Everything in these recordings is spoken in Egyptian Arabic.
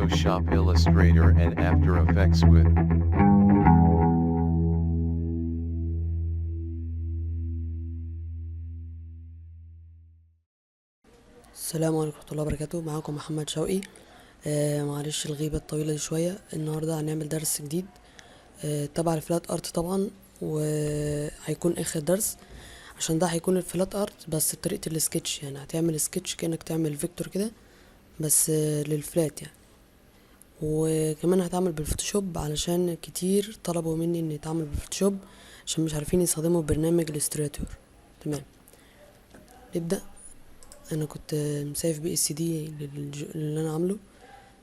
Photoshop, Illustrator and After Effects with السلام عليكم ورحمة الله وبركاته. معاكم محمد شوقي. معلش الغيبة الطويلة دي شوية. النهاردة هنعمل درس جديد تبع ال flat art طبعا، وهيكون اخر درس عشان ده هيكون ال flat art بس بطريقة السكتش. يعني هتعمل سكتش كأنك تعمل vector كده بس لل flat يعني. وكمان هتعمل بال Photoshop علشان كتير طلبوا مني ان يتعمل بال Photoshop عشان مش عارفين يستخدموا برنامج ال Illustrator. تمام، نبدأ. انا كنت مسايف PSD اللي انا عامله.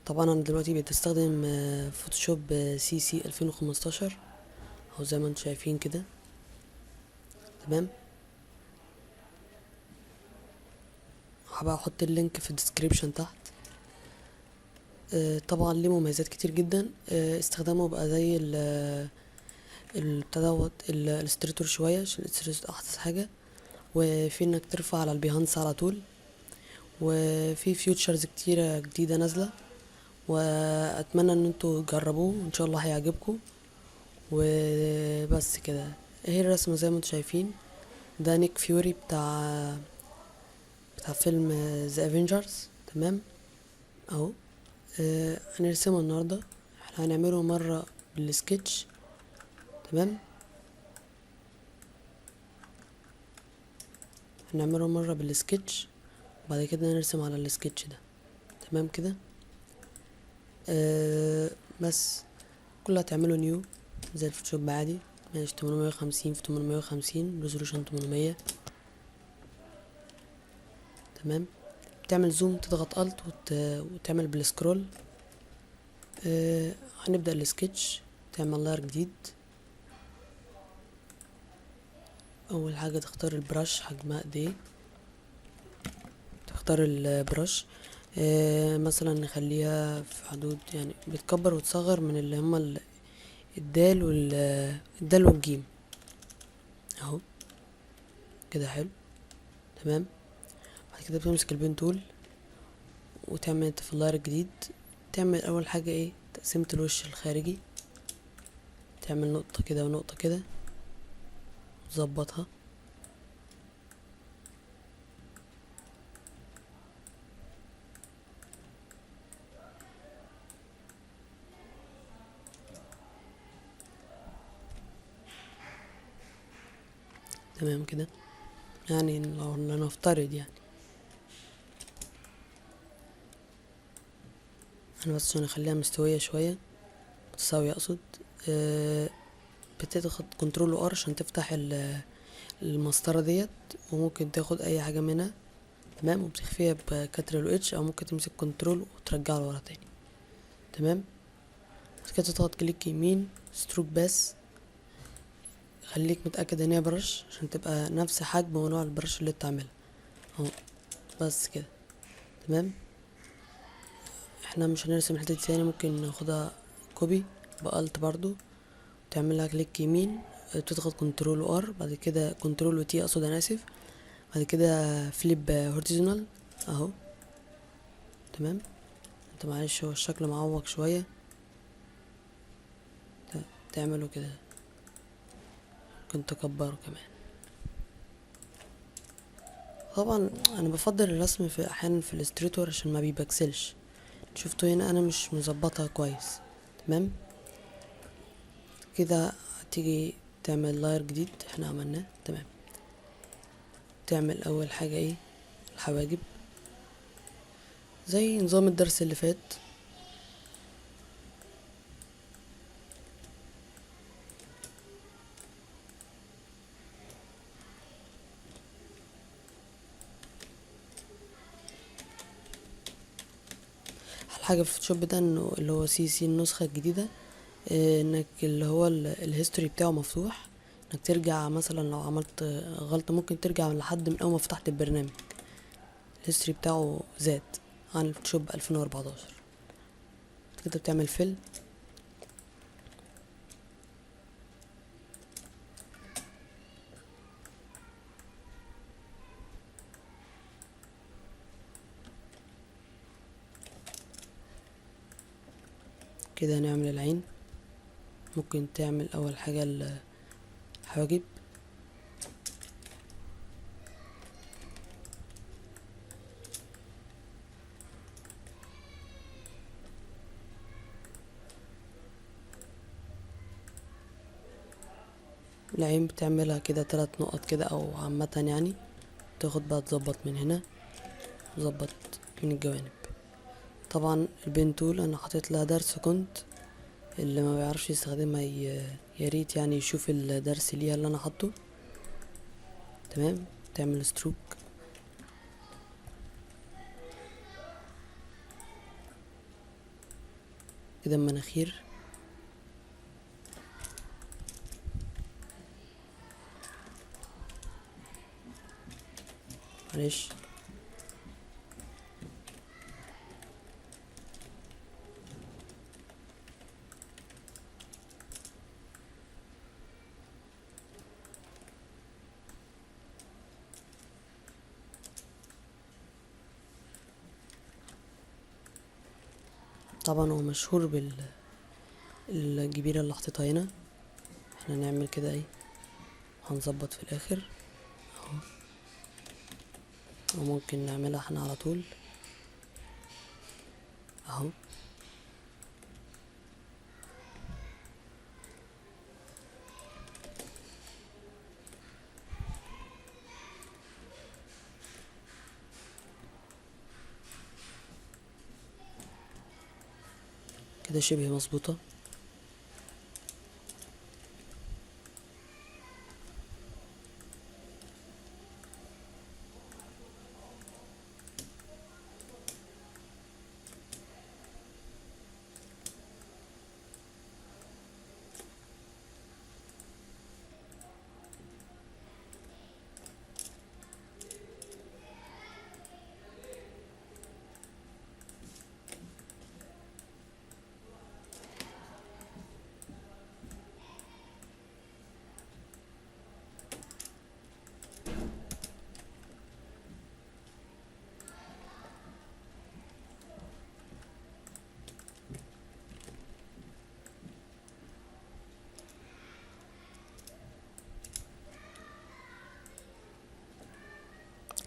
طبعا انا دلوقتي بقيت استخدم Photoshop CC 2015 اهو زي ما انتم شايفين كده. تمام، هبقى احط ال link في ال description تحت. طبعا ليه مميزات كتير جدا. استخدامه بقى زي بتاع دوت ال Illustrator شويه، عشان ال Illustrator احدث حاجه، وفي انك ترفع على ال Behance على طول، وفي features كتيرة جديدة نازلة، واتمنى ان انتوا تجربوه وان شاء الله هيعجبكم. وبس كده، هي الرسمة زي ما انتوا شايفين. ده نيك فيوري بتاع فيلم The Avengers. تمام اهو. هنرسمه النهارده، احنا هنعمله مرة بالسكتش. تمام، هنعمله مرة بالسكتش وبعد كده نرسم على السكتش ده. تمام كده. بس كل اللي هتعمله new زي ال Photoshop عادي، ماشي. 850 في 850، resolution 800. تمام، بتعمل zoom، تضغط Alt وتعمل بال scroll. هنبدأ السكتش. تعمل layer جديد. اول حاجة تختار ال brush حجمها قد ايه، تختار ال brush. مثلا نخليها في حدود، يعني بتكبر وتصغر من اللي هما الدال الدال والجيم اهو كده. حلو، تمام. بعد كده بتمسك ال pen tool وتعمل انت في ال layer الجديد. تعمل اول حاجة ايه؟ تقسيمة الوش الخارجي، تعمل نقطة كده ونقطة كده، تظبطها. تمام كده. يعني لو لنفترض، يعني انا بس عشان اخليها مستوية شوية، متساوية اقصد. بتضغط control و R عشان تفتح المسطرة ديت، وممكن تاخد اي حاجة منها. تمام، وبتخفيها ب control H، او ممكن تمسك control وترجعها لورا تاني. تمام، بعد كده تضغط click يمين stroke path. خليك متأكد ان هي brush عشان تبقى نفس حجم ونوع ال brush اللي انت عاملها اهو. بس كده. تمام، احنا مش هنرسم الحتة دي تاني، ممكن ناخدها copy ب Alt برضو، تعملها click يمين، تضغط control و R، بعد كده control و T اقصد، انا اسف، بعد كده flip horizontal اهو. تمام، انت معلش هو الشكل معوق شوية، تعمله كده، ممكن تكبره كمان. طبعا انا بفضل الرسم في احيانا في ال Illustrator عشان ما بيبكسلش. شفتوا هنا انا مش مظبطها كويس. تمام كده، هتيجي تعمل layer جديد احنا عملناه. تمام، تعمل اول حاجة ايه؟ الحواجب زي نظام الدرس اللي فات. حاجة في ال Photoshop ده انه اللي هو CC النسخة الجديدة، انك اللي هو ال history بتاعه مفتوح، انك ترجع مثلا لو عملت غلطة ممكن ترجع لحد من اول ما فتحت البرنامج. ال history بتاعه زاد عن ال Photoshop 2014. كده بتعمل fill. كده هنعمل العين. ممكن تعمل اول حاجة الحواجب، العين بتعملها كده 3 نقط كده او عامة يعني، تاخد بقى تظبط من هنا، تظبط من الجوانب. طبعا ال pen tool انا حاطط لها درس، كنت اللي ما بيعرفش يستخدمها يا ريت يعني يشوف الدرس ليها اللي انا حاطه. تمام، تعمل stroke كده المناخير، معلش طبعا هو مشهور بالجبيرة اللي حطيتها هنا. احنا نعمل كده ايه، هنظبط في الاخر اهو، وممكن نعملها احنا على طول اهو. كده شبه مظبوطة.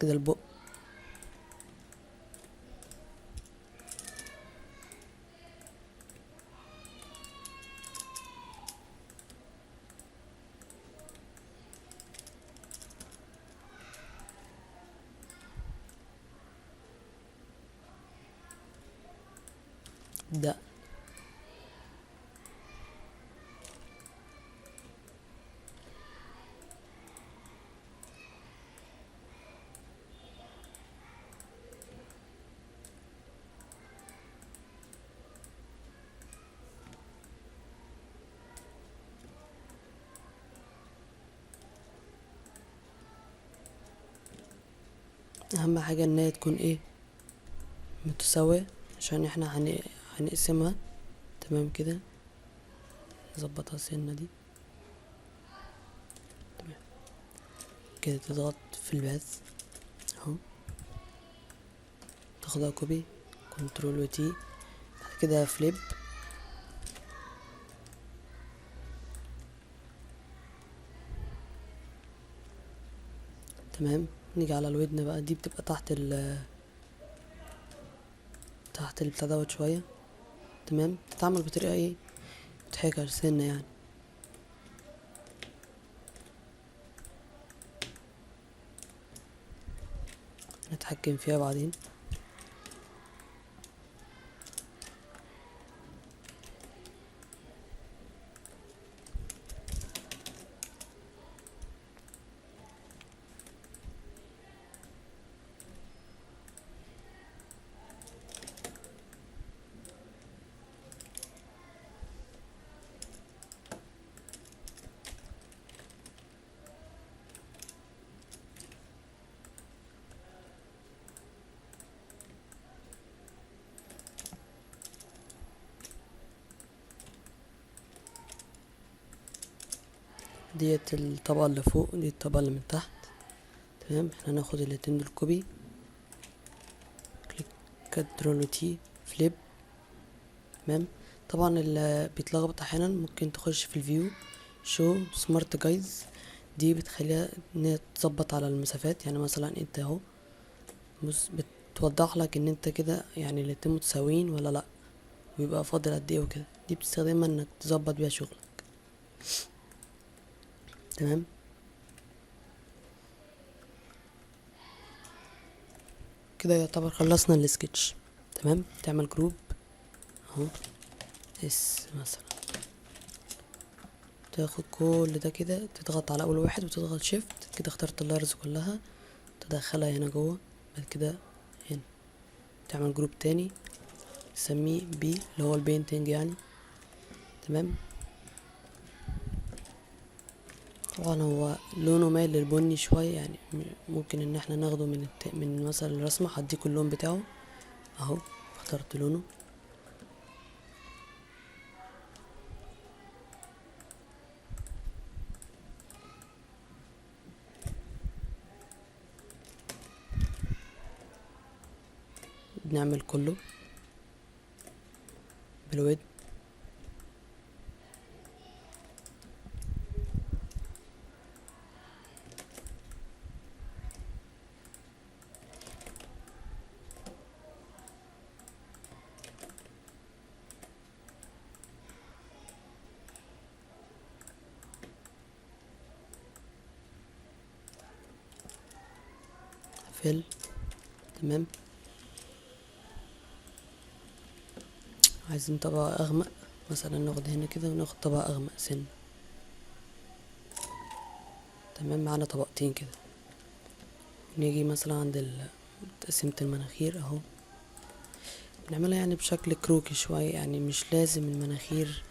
كده البق، ده اهم حاجة ان هي تكون ايه متساوية، عشان احنا هنقسمها. تمام كده نظبطها السنة دي. تمام كده تضغط في ال path اهو، تاخدها copy control و T، بعد كده flip تمام. نيجي على الودن بقى، دي بتبقى تحت تحت البتاع دوت شوية. تمام، تتعمل بطريقة ايه مضحكة سنة يعني. نتحكم فيها بعدين. ديت الطبقة اللي فوق، دي الطبقة اللي من تحت. تمام، احنا هناخد الاتنين دول copy، click control T flip. تمام، طبعا اللي بيتلخبط احيانا ممكن تخش في ال view show smart guides، دي بتخليها ان هي تظبط على المسافات. يعني مثلا انت اهو بص بتوضح لك ان انت كده يعني الاتنين متساويين ولا لا، ويبقى فاضل قد ايه وكده. دي بتستخدمها انك تظبط بيها شغلك. تمام كده يعتبر خلصنا السكتش. تمام تعمل group اهو S مثلا، تاخد كل ده كده تضغط على اول واحد وتضغط shift كده، اخترت ال layers كلها تدخلها هنا جوه. بعد كده هنا تعمل group تاني تسميه P اللي هو ال painting يعني. تمام طبعا هو لونه مايل للبني شوية، يعني ممكن ان احنا ناخده من مثلا الرسمة. هديكوا اللون بتاعه اهو، اخترت لونه. بنعمل كله بالود. فل. تمام عايزين طبقة اغمق مثلا، ناخد هنا كده وناخد طبقة اغمق سن. تمام معانا طبقتين كده. نيجي مثلا عند تقسيمة المناخير اهو، بنعملها يعني بشكل كروكي شوية، يعني مش لازم المناخير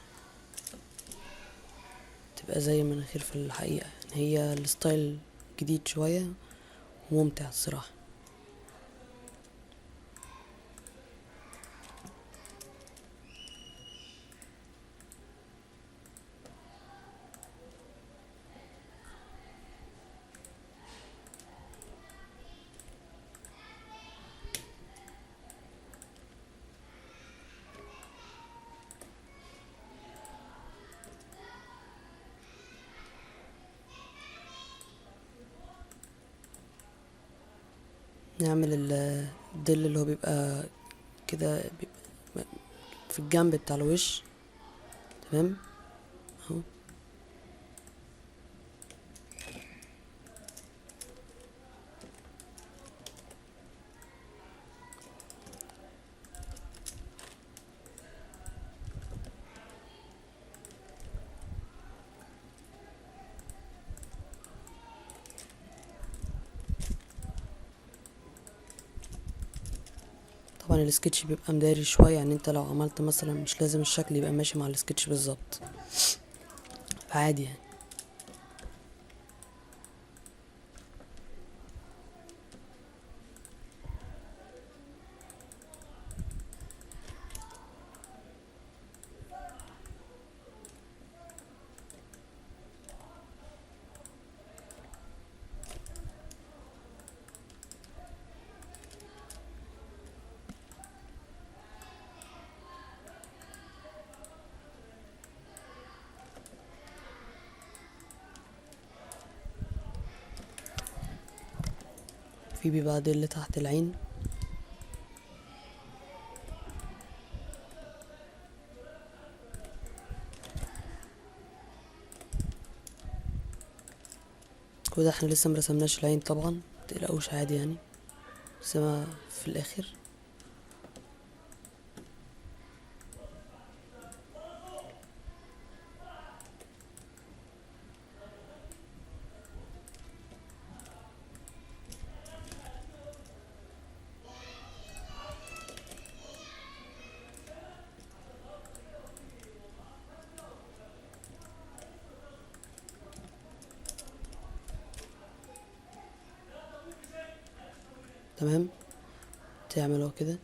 تبقى زي المناخير في الحقيقة، يعني هي ال style جديد شوية وممتع الصراحة. نعمل الظل اللي هو بيبقى كده بيبقى في الجنب بتاع الوش. تمام اهو. طبعا السكتش بيبقى مداري شوية، يعني انت لو عملت مثلا مش لازم الشكل يبقى ماشي مع السكتش بالظبط، عادي يعني. في بيبقى دل تحت العين. وده احنا لسه مرسمناش العين طبعا، متقلقوش عادي يعني، بس ما في الاخر. تمام تعمله كده.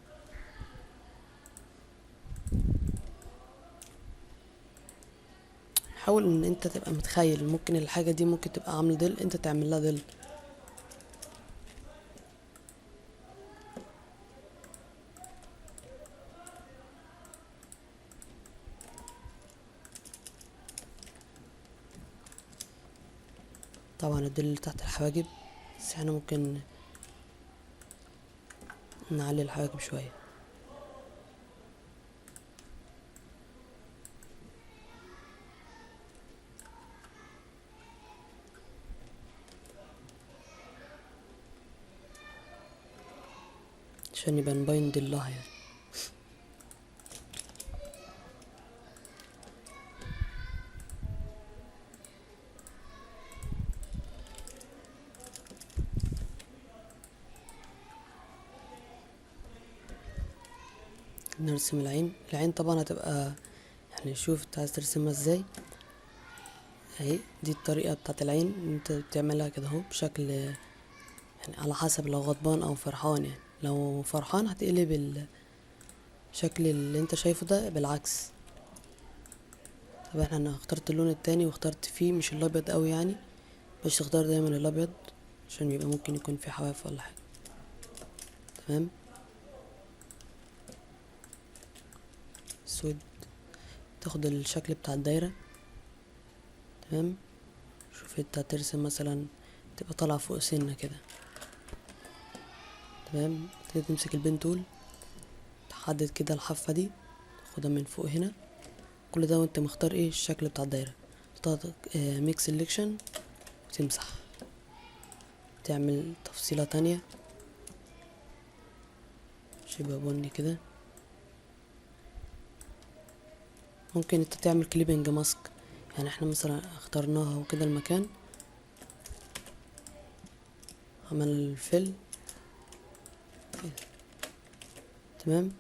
حاول ان انت تبقى متخيل، ممكن الحاجة دي ممكن تبقى عاملة دل، انت تعمل لها دل. طبعا الدل اللي تحت الحواجب، بس احنا ممكن نعلي الحواجب شوية. عشان يبقى نبين ضلها يعني. نرسم العين. العين طبعا هتبقى يعني شوف انت عايز ترسمها ازاي. اهي دي الطريقة بتاعت العين، انت بتعملها كده اهو بشكل يعني على حسب لو غضبان او فرحان. يعني لو فرحان هتقلب الشكل اللي انت شايفه ده بالعكس. طب احنا انا اخترت اللون التاني واخترت فيه مش الابيض قوي يعني، مش تختار دايما الابيض عشان يبقى ممكن يكون في حواف ولا حاجة. تمام. اسود، تاخد الشكل بتاع الدايرة. تمام. شوف انت هترسم مثلا تبقى طالعة فوق سنة كده. تمام. تبتدي تمسك ال pen tool، تحدد كده الحافة دي، تاخدها من فوق هنا. كل ده وانت مختار ايه الشكل بتاع الدايرة. تضغط make selection وتمسح، تعمل تفصيلة تانية شبه بني كده. ممكن انت تعمل clipping mask، يعني احنا مثلا اخترناها وكده المكان، عمل ال fill. تمام.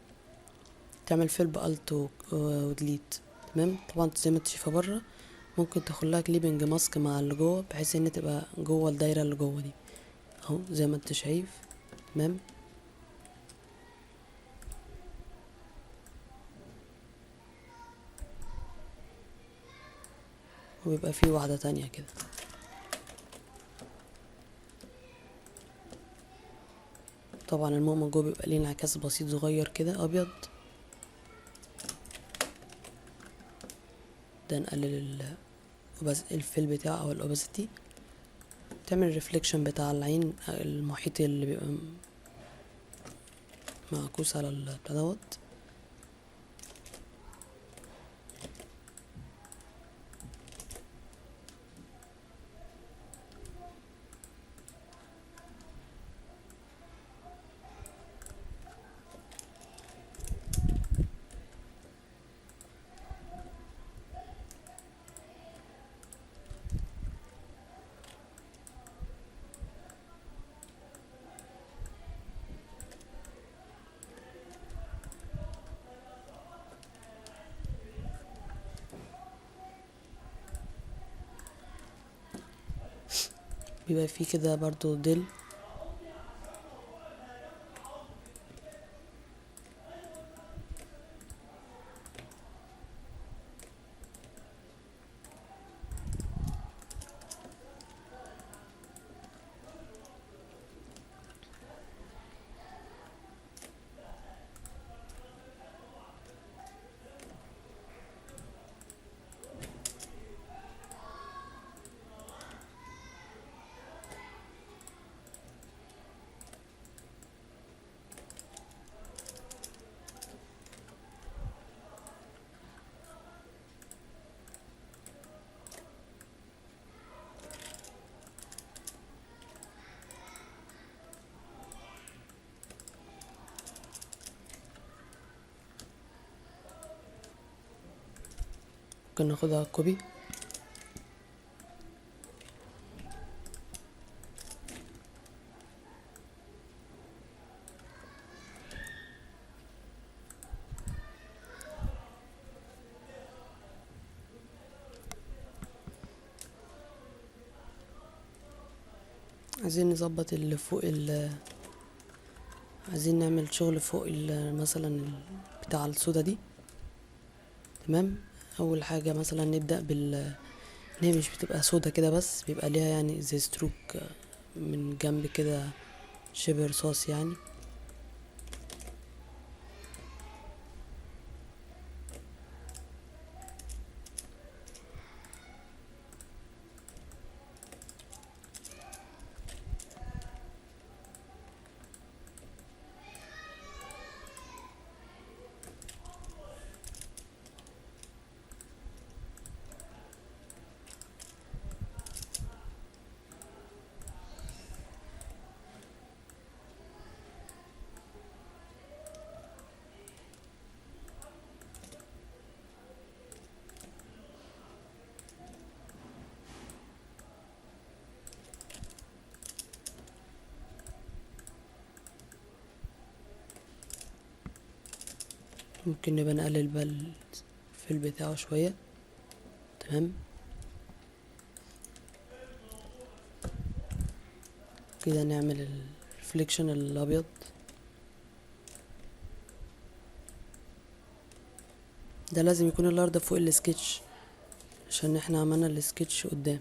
تعمل fill ب Alt و Delete. تمام. طبعا زي ما انت شايفها بره ممكن تاخد لها clipping mask مع اللي جوه، بحيث ان تبقى جوه الدايره اللي جوه دي اهو زي ما انت شايف. تمام. ويبقى فيه واحدة تانية كده. طبعا الماء جوه بيبقى ليه انعكاس بسيط صغير كده ابيض. ده نقلل ال fill بتاعه او ال opacity. تعمل reflection بتاع العين المحيط اللي بيبقى معكوس على البتاع دوت. بيبقى فيه كده برضو دل. ممكن ناخدها copy. عايزين نظبط اللي فوق عايزين نعمل شغل فوق مثلا بتاع السودا دي. تمام. اول حاجه مثلا نبدا بال ان هي مش بتبقى سودا كده بس، بيبقى ليها يعني زي stroke من جنب كده شبه رصاص يعني. ممكن نبقى نقلل بقى ال fill بتاعه شوية. تمام كده نعمل ال reflection الابيض. ده لازم يكون ال layer ده فوق السكتش عشان احنا عملنا السكتش قدام.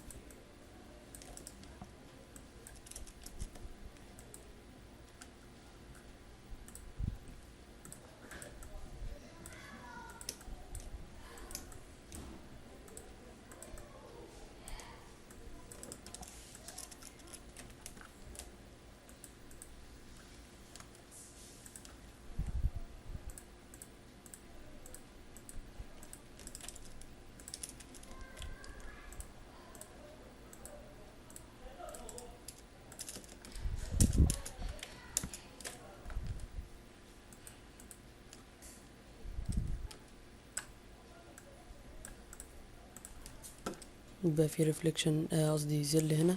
يبقى في reflection، قصدي ظل هنا.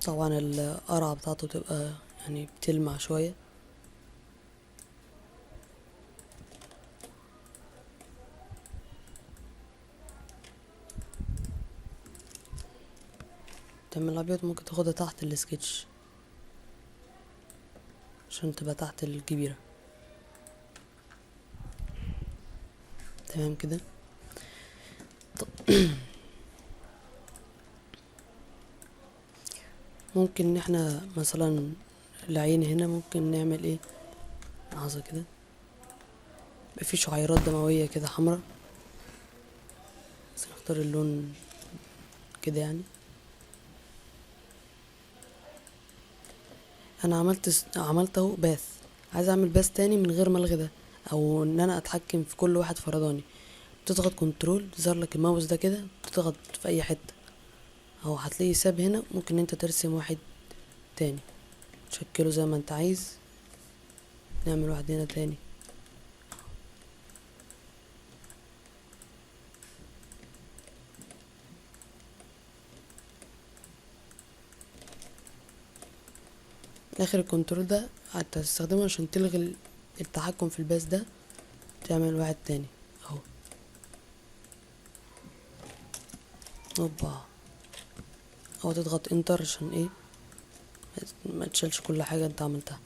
طبعا القرعة بتاعته تبقى يعني بتلمع شوية. تعمل الابيض ممكن تاخدها تحت السكتش عشان تبقى تحت الكبيرة. تمام كده. ممكن ان احنا مثلا العين هنا ممكن نعمل ايه، لحظة كده، يبقى في شعيرات دموية كده حمرا، بس نختار اللون كده. يعني انا عملت اهو path، عايز اعمل path تاني من غير ما الغي ده، او ان انا اتحكم في كل واحد فرداني. بتضغط control تظهر لك الماوس ده كده، بتضغط في اي حتة اهو هتلاقيه ساب هنا. ممكن انت ترسم واحد تاني تشكله زي ما انت عايز. نعمل واحد هنا تاني. اخر ال control ده هتستخدمه عشان تلغي التحكم في ال path ده، تعمل واحد تاني اهو. اوبا، او تضغط enter عشان ايه ما تشيلش كل حاجة انت عملتها.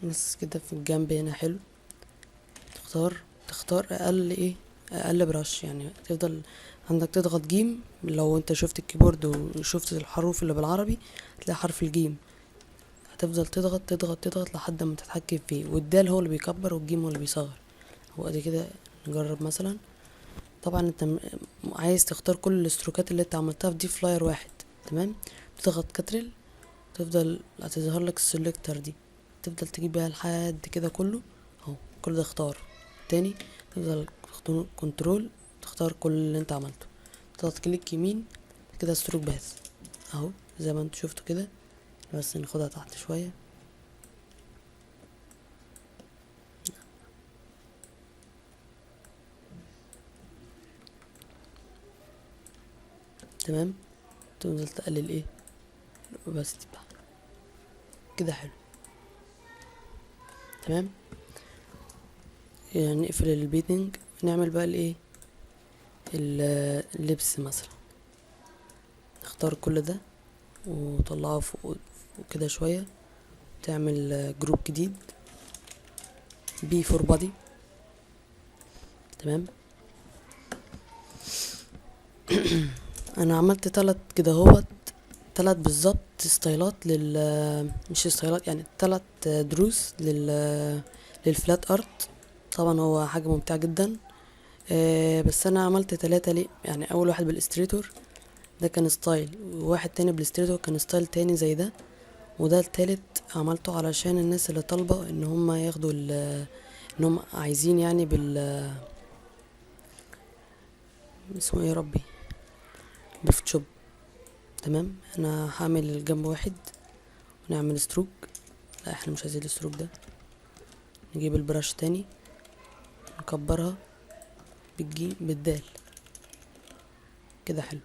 بس كده في الجنب هنا حلو. تختار اقل ايه، اقل brush، يعني تفضل عندك تضغط جيم. لو انت شفت ال keyboard وشفت الحروف اللي بالعربي هتلاقي حرف الجيم، هتفضل تضغط تضغط تضغط لحد ما تتحكم فيه. والدال هو اللي بيكبر والجيم هو اللي بيصغر. هو ادي كده نجرب مثلا. طبعا انت عايز تختار كل ال stroke ات اللي انت عملتها في دي في layer واحد. تمام، تضغط control، تفضل هتظهر لك ال selector دي، تفضل تجيب بيها لحد كده كله اهو. كل ده اختار تاني، تفضل control تختار كل اللي انت عملته، تضغط click يمين كده stroke path اهو زي ما انتوا شفتوا كده. بس ناخدها تحت شوية. تمام، تفضل تقلل ايه بس تبقى كده حلو. تمام، يعني نقفل ال painting. نعمل بقى الايه اللبس مثلا. نختار كل ده وطلعه فوق كده شوية، تعمل group جديد B for body. تمام، انا عملت 3 كده اهوت، 3 بالظبط ستايلات لل، مش ستايلات يعني، 3 دروس لل flat art. طبعا هو حاجة ممتعة جدا، بس انا عملت 3 ليه؟ اول واحد بال Illustrator ده كان style، وواحد تاني بال Illustrator كان style تاني زي ده، وده التالت عملته علشان الناس اللي طالبة ان هم ياخدوا ان هم عايزين يعني بال، اسمه ايه يا ربي، بال Photoshop. تمام، انا هعمل الجنب واحد ونعمل stroke. لا احنا مش عايزين ال stroke ده، نجيب ال brush تاني نكبرها بالجي بالدال كده. حلو،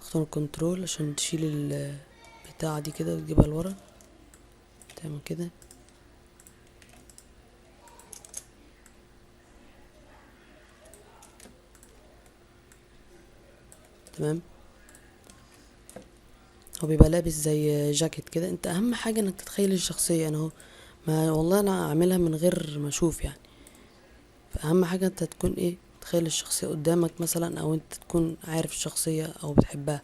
اختار control عشان تشيل البتاعة دي كده وتجيبها لورا. تعمل كده، تمام. هو بيبقى لابس زي جاكيت كده. انت اهم حاجة انك تتخيل الشخصية. انا اهو، ما والله انا اعملها من غير ما اشوف يعني. فاهم حاجة انت تكون ايه، تخيل الشخصية قدامك مثلا، او انت تكون عارف الشخصية او بتحبها.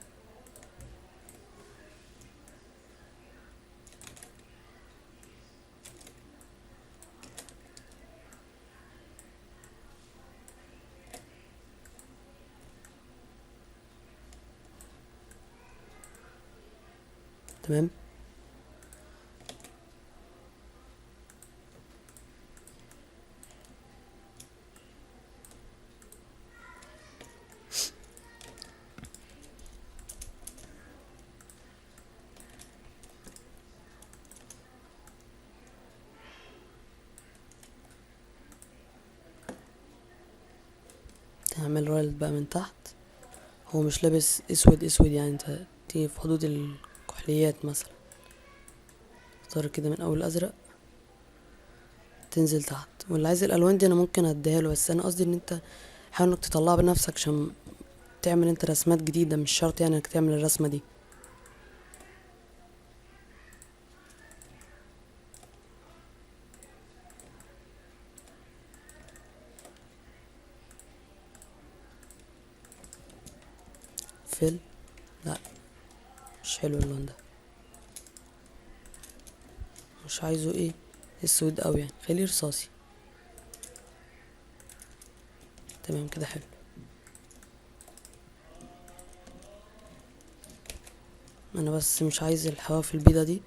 تمام، تعمل رايلت بقى من تحت. هو مش لابس اسود اسود يعني، انت تيجي في حدود الكحليات مثلا. اختار كده من اول ازرق تنزل تحت. واللي عايز الالوان دي انا ممكن اديها له، بس انا قصدي ان انت حاول انك تطلعها بنفسك عشان تعمل انت رسمات جديدة، مش شرط يعني انك تعمل الرسمة دي. فيل، لا مش حلو اللون ده، مش عايزه ايه اسود قوي يعني، خليه رصاصي. تمام كده، حلو. انا بس مش عايز الحواف البيضة دي،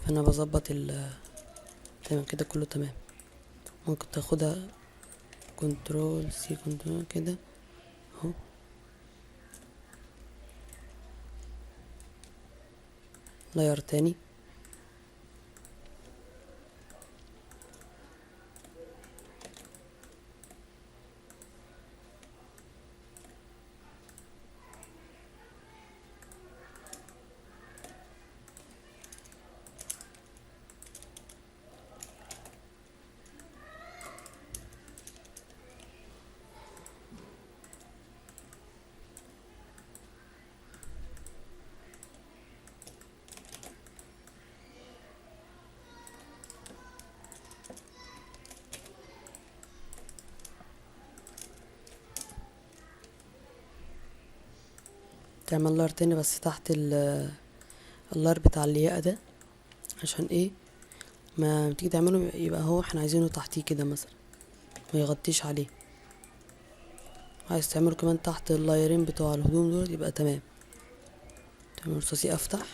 فانا بظبط ال، تمام كده كله تمام. ممكن تاخدها control C control كده اهو. layer تاني، تعمل layer تاني بس تحت ال layer بتاع الياقة ده، عشان ايه ما تيجي تعمله يبقى هو احنا عايزينه تحتيه كده مثلا، ما يغطيش عليه. عايز تعمله كمان تحت ال layer ين بتوع الهدوم دول يبقى تمام. تعمل رصاصي افتح،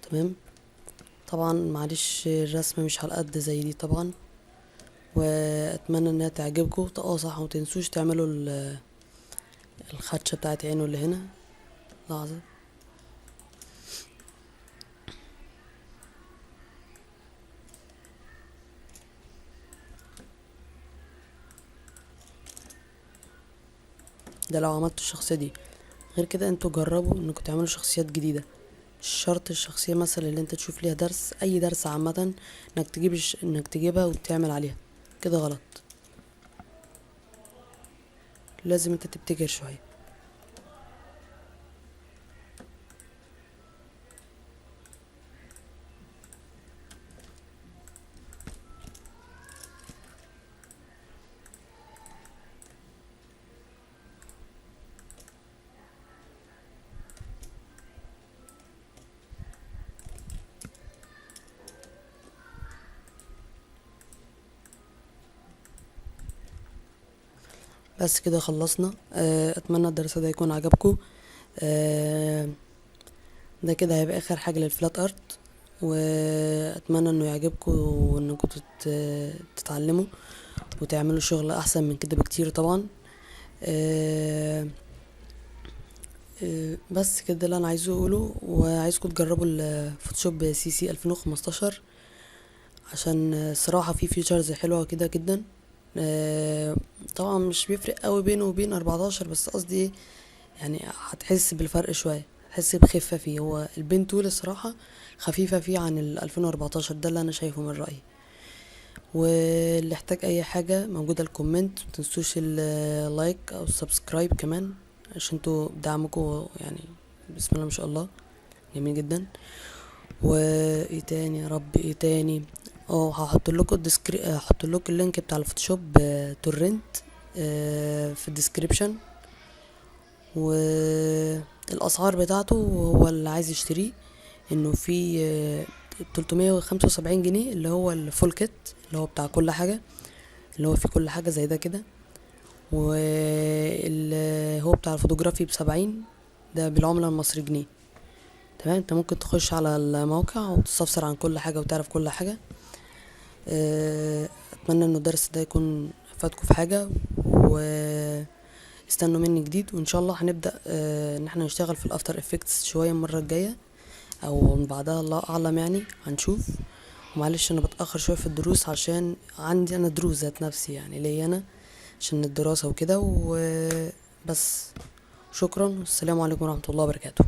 تمام. طبعا معلش الرسمة مش على قد زي دي طبعا، واتمنى انها تعجبكم. صح، وما تنسوش تعملوا الخدشة بتاعت عينه اللي هنا. لحظة، ده لو عملتوا الشخصية دي. غير كده انتوا جربوا انكم تعملوا شخصيات جديدة، مش شرط الشخصية مثلا اللي انت تشوف ليها درس، اي درس عامة انك تجيبها وتعمل عليها كده غلط. لازم انت تبتكر شوية. بس كده خلصنا. اتمنى الدرس ده يكون عجبكم. ده كده هيبقى اخر حاجة لل flat art، واتمنى انه يعجبكم وانكم تتعلموا وتعملوا شغل احسن من كده بكتير طبعا. بس كده اللي انا عايزه اقوله، وعايزكم تجربوا ال Photoshop CC 2015 عشان الصراحة في features حلوة كده جدا. طبعا مش بيفرق قوي بينه وبين 14، بس قصدي ايه يعني هتحس بالفرق شوية، هتحس بخفة فيه. هو ال pen tool الصراحة خفيفة فيه عن ال 2014، ده اللي انا شايفه من رأيي. واللي احتاج اي حاجة موجودة ال comment، متنسوش ال like او ال subscribe كمان عشان انتوا بدعمكم يعني بسم الله ما شاء الله جميل جدا. وايه تاني يا رب، ايه تاني؟ هحط لكم ال descri-، هحط لكم ال link بتاع ال Photoshop torrent في ال description، والاسعار بتاعته هو اللي عايز يشتريه انه في 375 جنيه اللي هو ال full kit اللي هو بتاع كل حاجة، اللي هو فيه كل حاجة زي ده كده، واللي هو بتاع الفوتوغرافي ب70، ده بالعملة المصري جنيه. تمام، انت ممكن تخش على الموقع وتستفسر عن كل حاجة وتعرف كل حاجة. اتمنى ان الدرس ده يكون فادكم في حاجة، واستنوا مني جديد، وان شاء الله هنبدأ ان احنا نشتغل في ال After Effects شوية المرة الجاية او من بعدها، الله اعلم يعني، هنشوف. ومعلش انا بتأخر شوية في الدروس عشان عندي انا دروس ذات نفسي يعني ليا انا عشان الدراسة وكده وبس. شكرا والسلام عليكم ورحمة الله وبركاته.